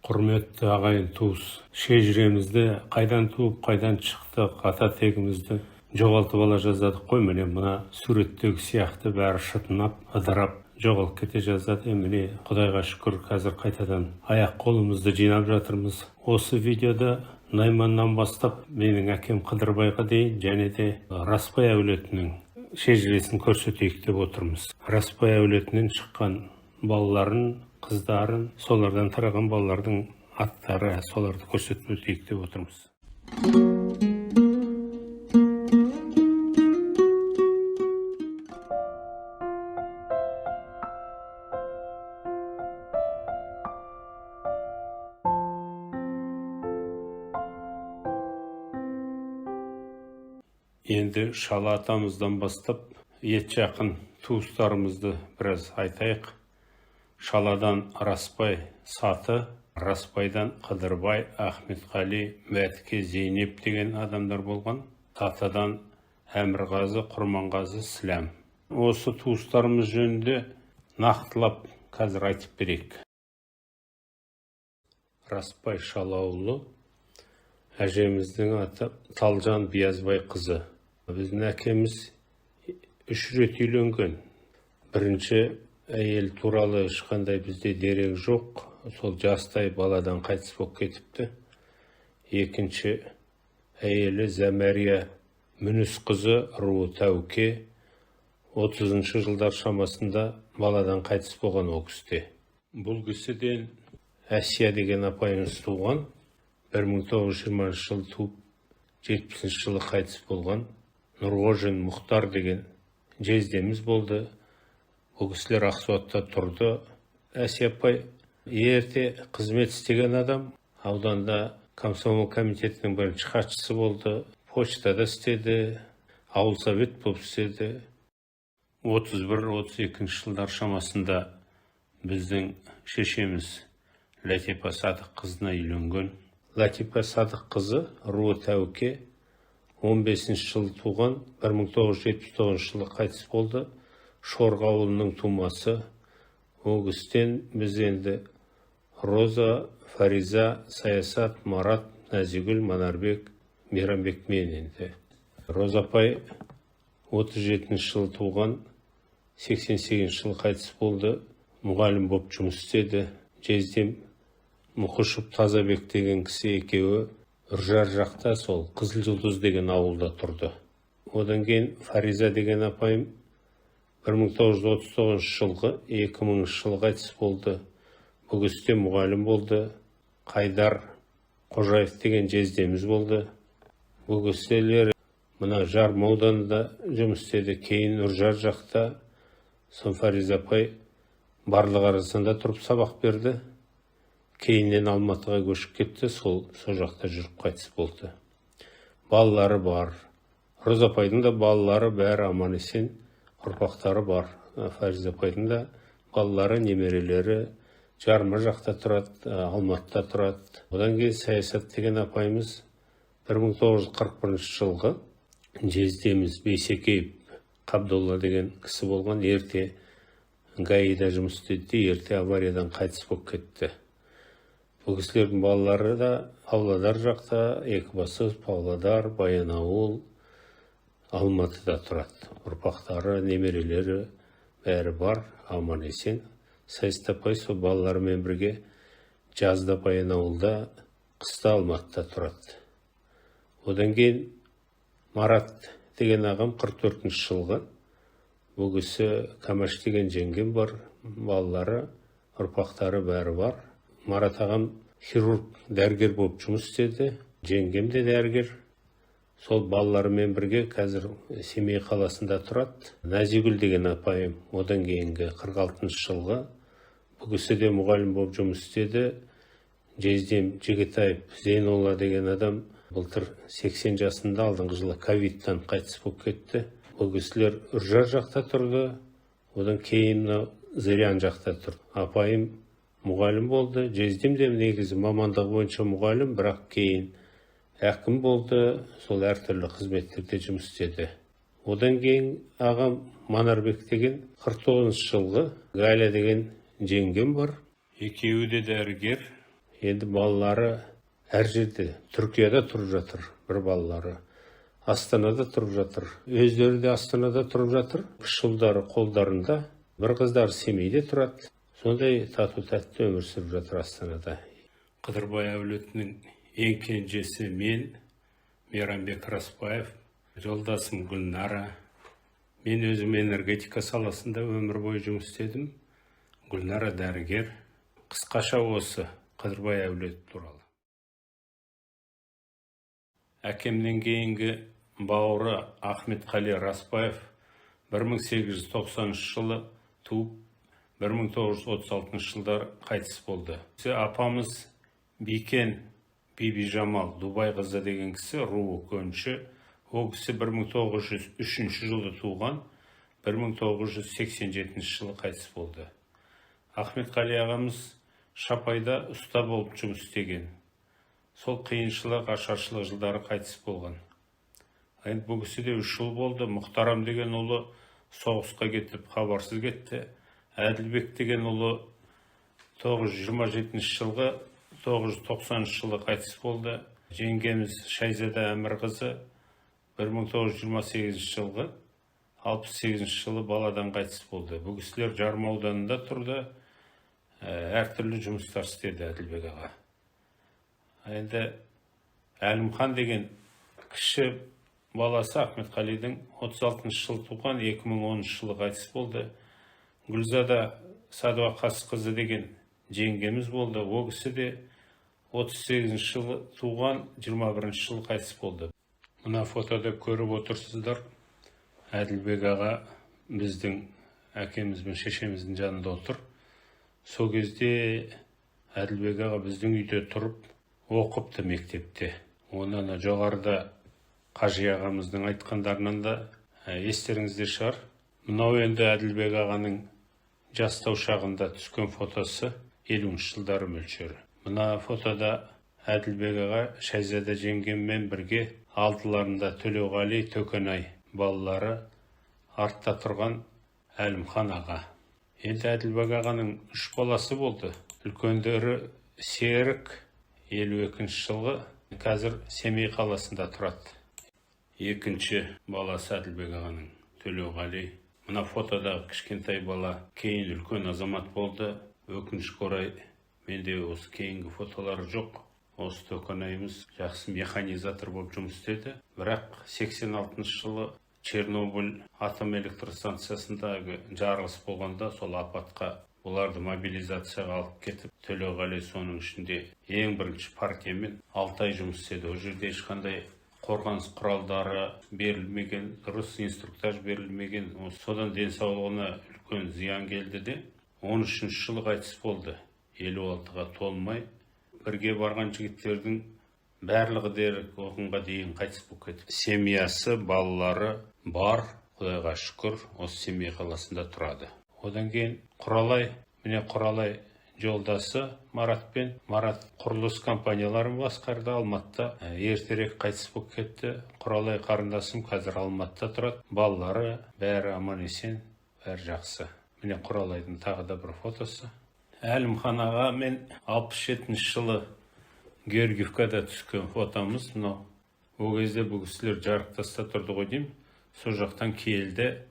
Құрметті ағайын, туыс, шежіремізді, қайдан туып, қайдан шықтық, ата тегімізді жоғалтып ала жаздадық қой. Міне, мына суреттегі сияқты бәрі шытынап, ыдырап, жоғалып кете жаздады. Міне, құдайға шүкір, қазір қайтадан аяқ қолымызды жинап жатырмыз. Осы видеода Найманнан бастап менің әкем Қыдырбайға дейін және де Распай әулетінің шежіресін көрсетейік деп отырмыз. Распай әулетінен шыққан балаларын, қыздарын, солардан тараған балалардың аттары, соларды көрсетіп өтейік деп отырмыз. Енді Шала атамыздан бастап ет жақын туыстарымызды біраз айтайық. Шаладан Распай Саты, Распайдан Қыдырбай, Ахметқали, Мәтіке, Зейнеп деген адамдар болған. Сатыдан Әмірғазы, Құрманғазы, Сіләм. Осы туыстарымыз жөнінде нақтылап қазір айтып берейік. Распай Шалаұлы, әжеміздің аты Талжан Биязбай қызы. Біздің әкеміз үш рет үйленген. Бірінші әйел туралы ешқандай бізде дерек жоқ, сол жастай баладан қайтыс болып кетіпті. Екінші әйелі Зәмәрия Мүніс қызы, руы Тәуке, 30-жылдар шамасында баладан қайтыс болған ол кісіде. Бұл кісіден Әсия деген апайымыз туған, 1920 жылы туып, 70 жылы қайтыс болған. Нұрғожин Мұхтар деген жездеміз болды. Бұл кісілер Ақсуатта тұрды. Әсия апай ерте қызмет істеген адам, ауданда комсомол комитетінің бірінші хатшысы болды, почтада істеді, ауыл совет болып істеді. 31-32 жылдар шамасында біздің шешеміз Ләтипа Садық қызына үйленген. Ләтипа Садық қызы, руы Тәуке, 15 жылы туған, 1979 жылы қайтыс болды. Шорға ауылының тумасы. Ол кісіден біз енді Роза, Фариза, Саясат, Марат, Нәзигүл, Манарбек, Мейрамбек, мен енді. Роза апай 37 жылы туған, 88 жылы қайтыс болды. Мұғалім болып жұмыс істеді. Жездем Мұқышев Тазабек деген кісі, екеуі Үржар жақта, сол Қызыл Жұлдыз деген ауылда тұрды. Одан кейін Фариза деген апайым 1939 жылғы, 2000 жылы қайтыс болды. Бұл кісі де мұғалім болды. Қайдар Қожаев деген жездеміз болды. Бұл кісілер мына Жарма ауданында жұмыс істеді, кейін Үржар жақта. Сон Фариза апай барлық арасында тұрып сабақ берді. Кейіннен Алматыға көшіп кетті, сол жақта жүріп қайтыс болды. Балалары бар. Роза апайдың да балалары бәрі аман есен, ұрпақтары бар. Фариза апайдың да балалары, немерелері Жарма жақта тұрады, Алматыда тұрады. Одан кейін Саясат деген апайымыз 1941 жылғы, жездеміз Бейсекеев Қабдолла деген кісі болған, ерте ГАИда жұмыс істеді де, ерте авариядан қайтыс болып кетті. Бұл кісілердің балалары да Павлодар жақта, Екібастұз, Павлодар, Баянауыл, Алматыда тұрады. Ұрпақтары, немерелері бәрі бар, аман есен. Саясат апай сол балаларымен бірге жазда Баянауылда, қыста Алматыда тұрады. Одан кейін Марат деген ағам 44 жылғы. Бұл кісі Камаш деген жеңгем бар, балалары, ұрпақтары бәрі бар. Марат ағам хирург дәрігер болып жұмыс істеді. Жеңгем де дәрігер. Сол балаларымен бірге қазір Семей қаласында тұрады. Нәзигүл деген апайым одан кейінгі, 46 жылғы. Бұл кісі де мұғалім болып жұмыс істеді. Жездем Жігітаев Зейнолла деген адам былтыр 80 жасында, алдыңғы жылы ковидтан қайтыс болып кетті. Бұл кісілер Үржар жақта тұрды, одан кейін мынау Зырян жақта тұрды. Апайым мұғалім болды. Жездем де негізі мамандығы бойынша мұғалім, бірақ кейін әкім болды, сол әртүрлі қызметтерде жұмыс істеді. Одан кейін ағам Манарбек деген 49 жылғы, Галя деген жеңгем бар. Екеуі де дәрігер. Енді балалары әр жерде, Түркияда тұрып жатыр бір балалары, Астанада тұрып жатыр. Өздері де Астанада тұрып жатыр. Кіші ұлдары қолдарында, бір қыздары Семейде тұрады. Сондай тату тәтті өмір сүріп жатыр Астанада. Қыдырбай әулетінің ең кенжесі мен, Мейрамбек Распаев, жолдасым Гүлнара. Мен өзім энергетика саласында өмір бойы жұмыс істедім. Гүлнара дәрігер. Қысқаша осы Қыдырбай әулеті туралы. Әкемнен кейінгі бауыры Ахметқали Распаев 1890 жылы туып, 1936 жылдары қайтыс болды. Апамыз Бикен Бибижамал Дубай қызы деген кісі, руы Көнші. Ол кісі 1903 жылы туған, 1987 жылы қайтыс болды. Ахметқали ағамыз Шапайда ұста болып жұмыс істеген. Сол қиыншылық, ашаршылық жылдары қайтыс болған. Енді бұл кісіде 3 жыл болды. Мұхтарам деген ұлы соғысқа кетіп, хабарсыз кетті. Әділбек деген ұлы 927 жылғы 990 жылы қайтыс болды. Жеңгеміз Шайзада Әмірқызы 1928 жылғы 68 жылы баладан қайтыс болды. Бұл кісілер Жарма ауданында тұрды, әртүрлі жұмыстар істеді Әділбек аға. Енді Әлімхан деген кіші баласы Ахметқалидың 36 жылы туған, 2010 жылы қайтыс болды. Гүлзада Садуақасқызы деген жеңгеміз болды. Ол кісі де 38 жылы туған, 21 жылы қайтыс болды. Мына фотода көріп отырсыздар, Әділбек аға біздің әкеміз бен шешеміздің жанында отыр. Сол кезде Әділбек аға біздің үйде тұрып оқыпты мектепте. Оны ана жоғарыда қажи ағамыздың айтқандарынан да естеріңізде шығар. Мынау енді Әділбек ағаның жастау шағында түскен фотосы, 50 жылдары мөлшері. Мына фотода Әділбек аға Шайзада жеңгеммен бірге, алдыларында Төлеуғали, Төкенай балалары, артта тұрған Әлімхан аға. Енді Әділбек ағаның 3 баласы болды. Үлкендері Серік 52 жылғы, қазір Семей қаласында тұрады. Екінші баласы Әділбек ағаның Төлеуғали. Мына фотодағы кішкентай бала кейін үлкен азамат болды. Өкінішке орай, менде осы кейінгі фотолары жоқ. Осы Төкенайымыз жақсы механизатор болып жұмыс істеді. Бірақ 86 жылы Чернобыль атом электростанциясындағы жарылыс болғанда, сол апатқа бұларды мобилизацияға алып кетіп, Төлеуғали соның ішінде ең бірінші партиямен 6 ай жұмыс істеді. Ол жерде ешқандай қорғаныс құралдары берілмеген, дұрыс инструктаж берілмеген. Содан денсаулығына үлкен зиян келді де, 13 жылы қайтыс болды, 56-ға толмай. Бірге барған жігіттердің барлығы дерлік оғанға дейін қайтыс болып кетті. Семьясы, балалары бар, Құдайға шүкір, осы Семей қаласында тұрады. Одан кейін Құралай, міне, Құралай жолдасы Маратпен. Марат құрылыс компанияларын басқарды Алматыда, ертерек қайтыс болып кетті. Құралай қарындасым қазір Алматыда тұрады, балалары бәрі аман есен, бәрі жақсы. Міне, Құралайдың тағы да бір фотосы. Әлімхан аға мен 67 жылы Георгиевкада түскен фотомыз мынау. Ол кезде бұл кісілер Жарықтаста тұрды ғой деймін, сол жақтан келді.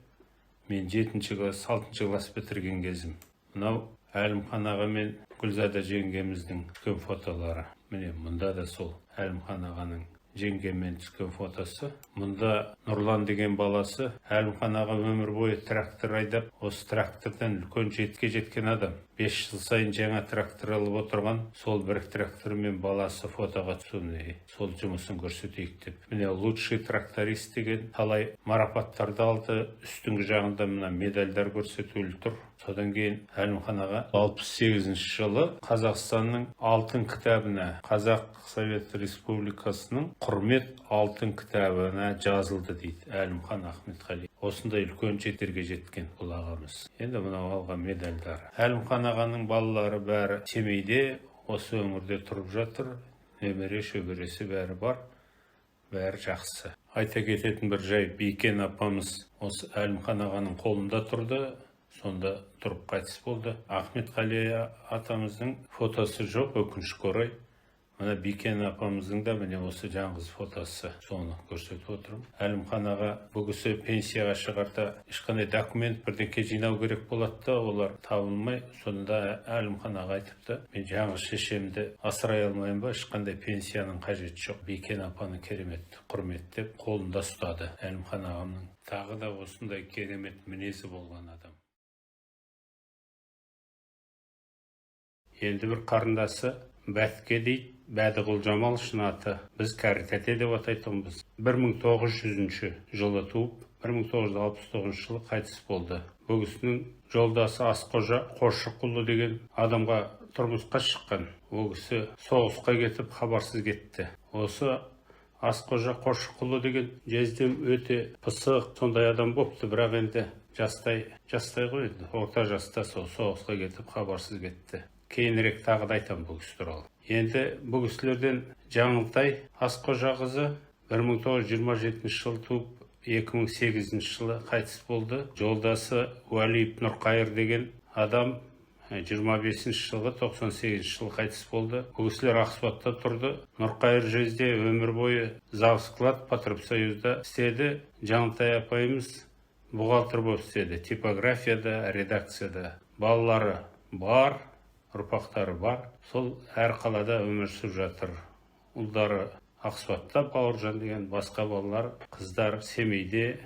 Мен жетінші класс, алтыншы класс бітірген кезім. Мынау Әлімхан аға мен Гүлзада жеңгеміздің түскен фотолары. Міне, мұнда да сол Әлімхан ағаның жеңгеммен түскен фотосы. Мұнда Нұрлан деген баласы. Әлімхан аға өмір бойы трактор айдап, осы трактордан үлкен жетке жеткен адам. 5 жыл сайын жаңа трактор алып отырған. Сол бір трактормен баласы фотоға түсуіне, сол жұмысын көрсетейік деп. Міне, лучший тракторист деген талай марапаттарды алды. Үстіңгі жағында мына медальдар көрсетулі тұр. Содан кейін Әлімхан аға 68 жылы Қазақстанның алтын кітабына, Қазақ Совет Республикасының құрмет алтын кітабына жазылды дейді Әлімхан Ахметқали. Осындай үлкен жетерге жеткен бұл ағамыз. Енді мынау алған медальдары. Әлімхан ағаның балалары бәрі Семейде, осы өңірде тұрып жатыр. Немере шөбересі бәрі бар, бәрі жақсы. Айта кететін бір жай, Бикен апамыз осы Әлімхан ағаның қолында тұрды. Сонда тұрып қайтыс болды. Ахметқали атамыздың фотосы жоқ, өкінішке орай. Мына Бикен апамыздың да міне осы жалғыз фотосы, соны көрсетіп отырмын. Әлімхан аға, бұл кісі пенсияға шығарда ешқандай документ, бірдеңке жинау керек болады да, олар табылмай. Сонда Әлімхан аға айтыпты: «Мен жалғыз шешемді асырай алмаймын ба, ешқандай пенсияның қажеті жоқ». Бикен апаны керемет құрметтеп, қолында ұстады. Әлімхан ағамның тағы да осындай керемет мінезі болған адам. Енді бір қарындасы Бәтке дейді, Бәдіғұл Жамал шын аты. Біз Кәрі тәте деп атайтұғынбыз. 1900 жылы туып, 1969 жылы қайтыс болды. Бұл кісінің жолдасы Асқожа Қосшықұлы деген адамға тұрмысқа шыққан. Ол кісі соғысқа кетіп, хабарсыз кетті. Осы Асқожа Қосшықұлы деген жездем өте пысық, сондай адам бопты, бірақ енді жастай, жастай ғой енді, орта жаста сол соғысқа кетіп, хабарсыз кетті. Кейінірек тағы да айтамын бұл кісі туралы. Енді бұл кісілерден Жаңылтай Асқожа қызы 1927 жылы туып, 2008 жылы қайтыс болды. Жолдасы Уәлиев Нұрқайыр деген адам 25 жылғы 98 жылы қайтыс болды. Бұл кісілер Ақсуатта тұрды. Нұрқайыр жезде өмір бойы завсклад потребсоюзда істеді. Жаңылтай апайымыз бухгалтер болып істеді, типографияда, редакцияда. Балалары бар, ұрпақтары бар, сол әр қалада өмір сүріп жатыр. Ұлдары Ақсуатта, Бауыржан деген, басқа балалар, қыздар Семейде,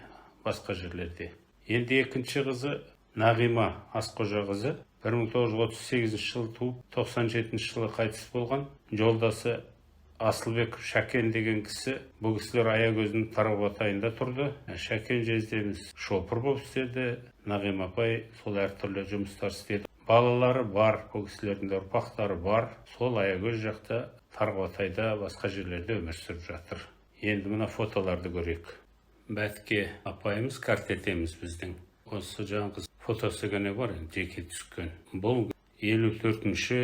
басқа жерлерде. Енді екінші қызы Нағима Асқожа қызы 1938 жылы туып, 97 жылы қайтыс болған. Жолдасы Асылбек Шәкен деген кісі. Бұл кісілер Аягөздің Тарбағатайында тұрды. Шәкен жездеміз шопыр болып істеді, Нағима апай сол әртүрлі жұмыстар істеді. Балалары бар, бұл кісілердің де ұрпақтары бар, сол Аягөз жақта, Тарбағатайда, басқа жерлерде өмір сүріп жатыр. Енді мына фотоларды көрейік. Бәтке апайымыз, картетеміз біздің. Осы жалғыз фотосы ғана бар енді жеке түскен. Бұл 54-ші,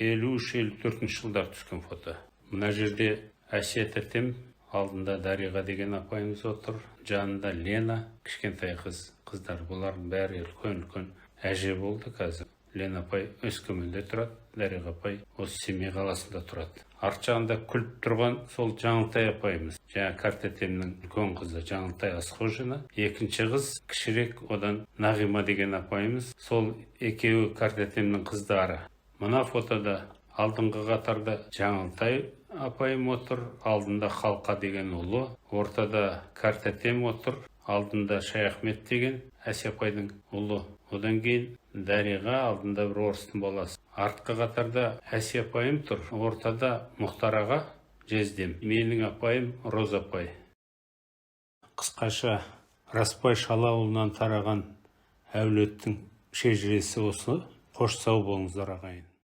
53, 54-ші жылдар түскен фото. Мына жерде Әсия тәтем, алдында Дариға деген апайымыз отыр, жанында Лена, кішкентай қыз, қыздар. Бұлардың бәрі үлкен-үлкен әже болды қазір. Лена апай Өскеменде тұрады, Дариға апай осы Семей қаласында тұрады. Арт жағында күліп тұрған сол Жаңылтай апайымыз, жаңа картетемнің үлкен қызы Жаңылтай Асқожина. Екінші қыз кішірек одан Нағима деген апайымыз, сол екеуі картетемнің қыздары. Мына фотода алдыңғы қатарда Жаңылтай апайым отыр, алдында Халқа деген ұлы, ортада картетем отыр, алдында Шаяхмет деген Әсия апайдың ұлы, одан кейін Дариға, алдында бір орыстың баласы. Артқы қатарда Әсия апайым тұр, ортада Мұхтар аға жездем, менің апайым Роза апай. Қысқаша Распай Шалаұлынан тараған әулеттің шежіресі осы. Қош сау болыңыздар, ағайын.